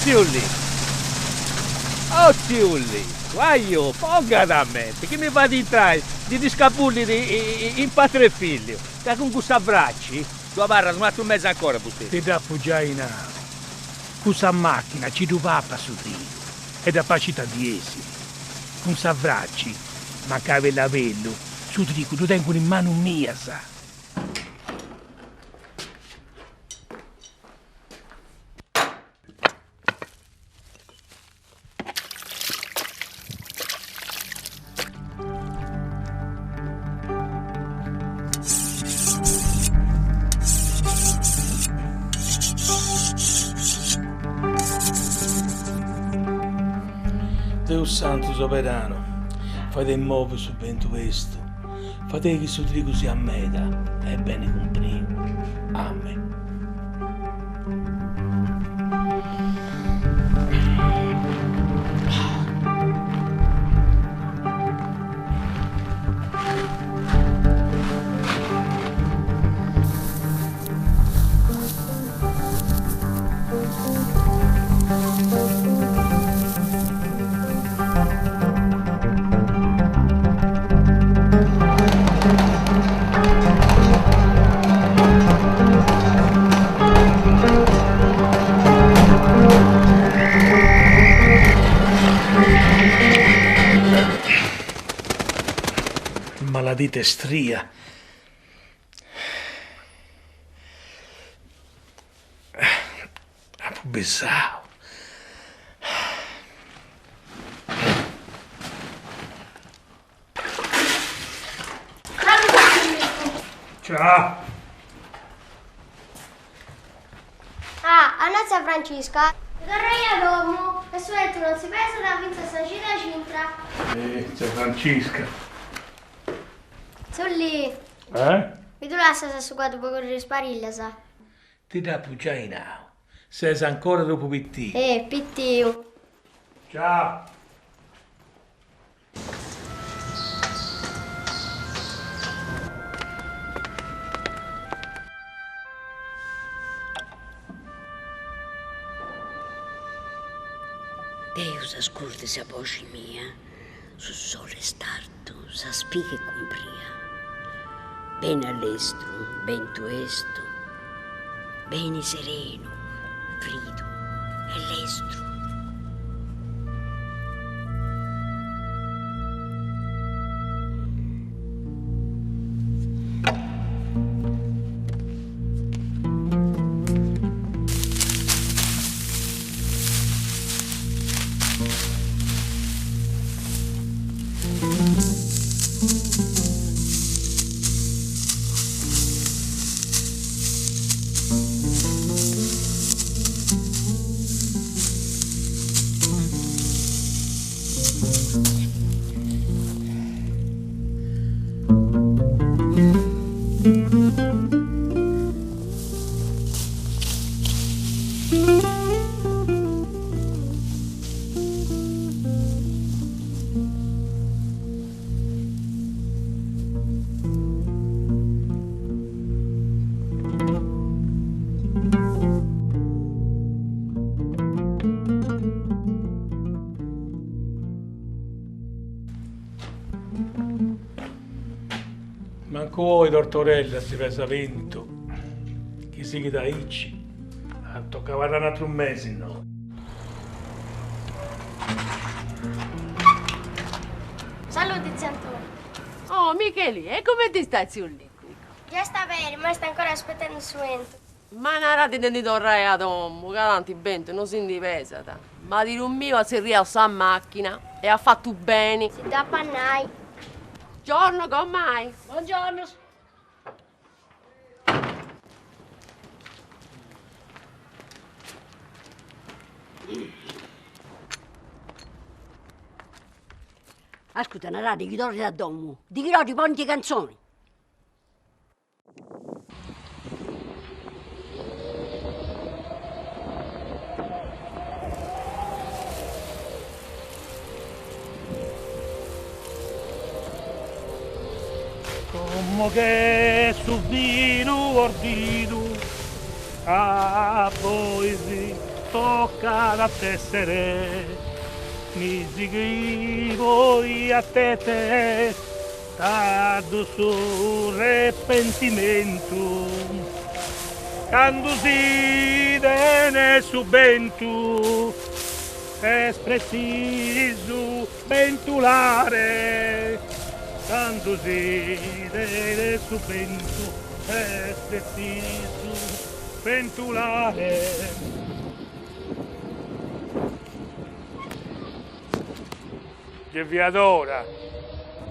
Tziu Licu! O tziu Licu, aiò, pongat a menti, chi mi fait intrai, ndi ddi scabullit in patri e filliu, ca cun cussa fraci ddu abarrat unu atru mesi ancora fusteti. Ti dd'apu giai nau, cussa machina ci ddu papat su trigu e dda facit a ndi essiri. Cun sa fraci, mancai bellu a bellu, su trigu ddu tengu in manu mias. Deus Santu Soberanu, faidei movi su bentu estu, faidei chi su trigu siat meda e beni cumpriu. Amen. Maladita stria. Apu bisau. Ciao. Ah, at nau tzia Francisca. Torrai a domu, ca su 'entu non si pesat fintzas sa cida c'intra. Eh, tzia Francisca. Tziu Lì. Eh? Mi ddu lassas su cuaddu po curriri is parillas? Ti dd'apu giai nau. Ses ancora tropu pitiu. Eh, pitiu. Ciao. Deus ascurti sa boxi mia, su sole est artu, sa spiga est cumpria. Beni a lestru, bentu estu, beni serenu, fridu e lestru. Mancu oi Tortorella si pesat bentu, chi sighit aici a tocat abarrai un'atru mesi innoi. Saludi tziu Antoni. Oh Micheli, e cumenti stait tziu Licu? Già sta beni, ma est ancora aspetendi su 'entu. Ma naradi de ndi torrai a domu, ca tanti bentu no si ndi pesat. Maridu miu at tzerriau sa machina e at fatu beni. Si dd'apu a nai. Giorno, gomai. Buongiorno. Ascurta, naradi chi torrit a domu, dichinò ddi ponint cantzoni. Como che su vinu ordidu a bois. Tocat a tèssere Mi si poi a tete Tardu su repentimentu Candu si tenet su bentu Est pretzisu bentulare Candu si tenet su bentu Est pretzisu bentulare. Ge fiat ora.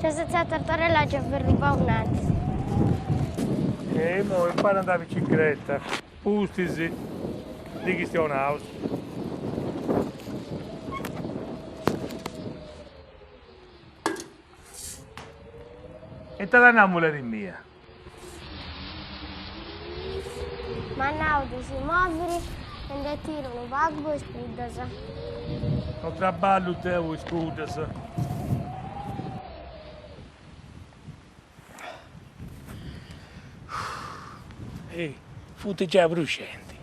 C'è sa Tortorella già ferrubau innantis. E imoi imparant a bicicreta. Pustis ndi chistionaus. Ita t'at nau mulleri mia? M'at nau de si mòviri e nde tiro unu pagu po is puddas. No traballu deu po is puddas. Ehi, funt giai abruxendi.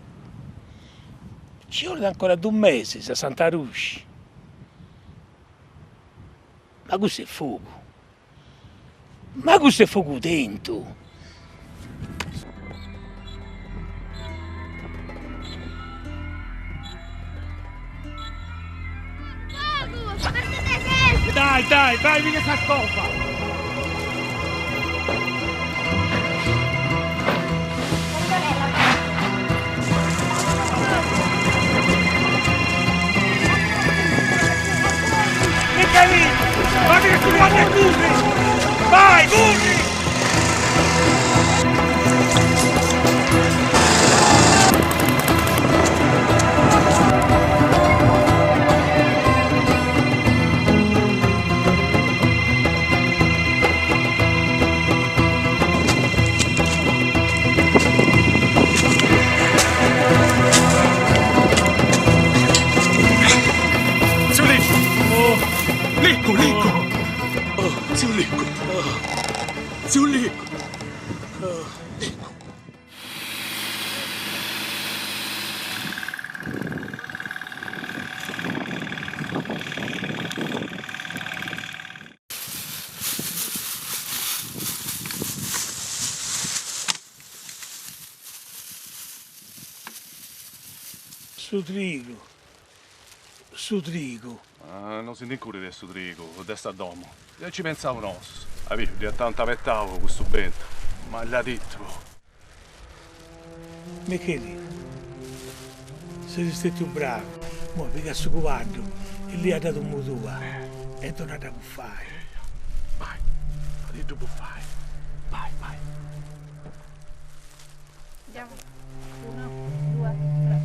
Nci 'olit ancora dus mesis a Santa Ruxi. Ma cussu est fogu. Ma cussu est fogu tentu! Dai, dai, dai, piga sa scopa! Guarda che si guarda e curri! Vai, curri! Tziu Licu! Licu, Licu! Tziu Licu! Tziu Licu! Licu! Su trigu, su trigu. No si nd'incurit de su trigu, de sa domo. Gei ci pentzaus nosus. As biu, dd'iat tantu apetau custu bentu. Maladittu. Micheli, ses stetiu bravu. Moi piga su cubaddu e lia-dda domu tua e dona-dda a bufai. Bai, fadiddu bufai. Bai, bai. Andiamo. Uno, due, tre.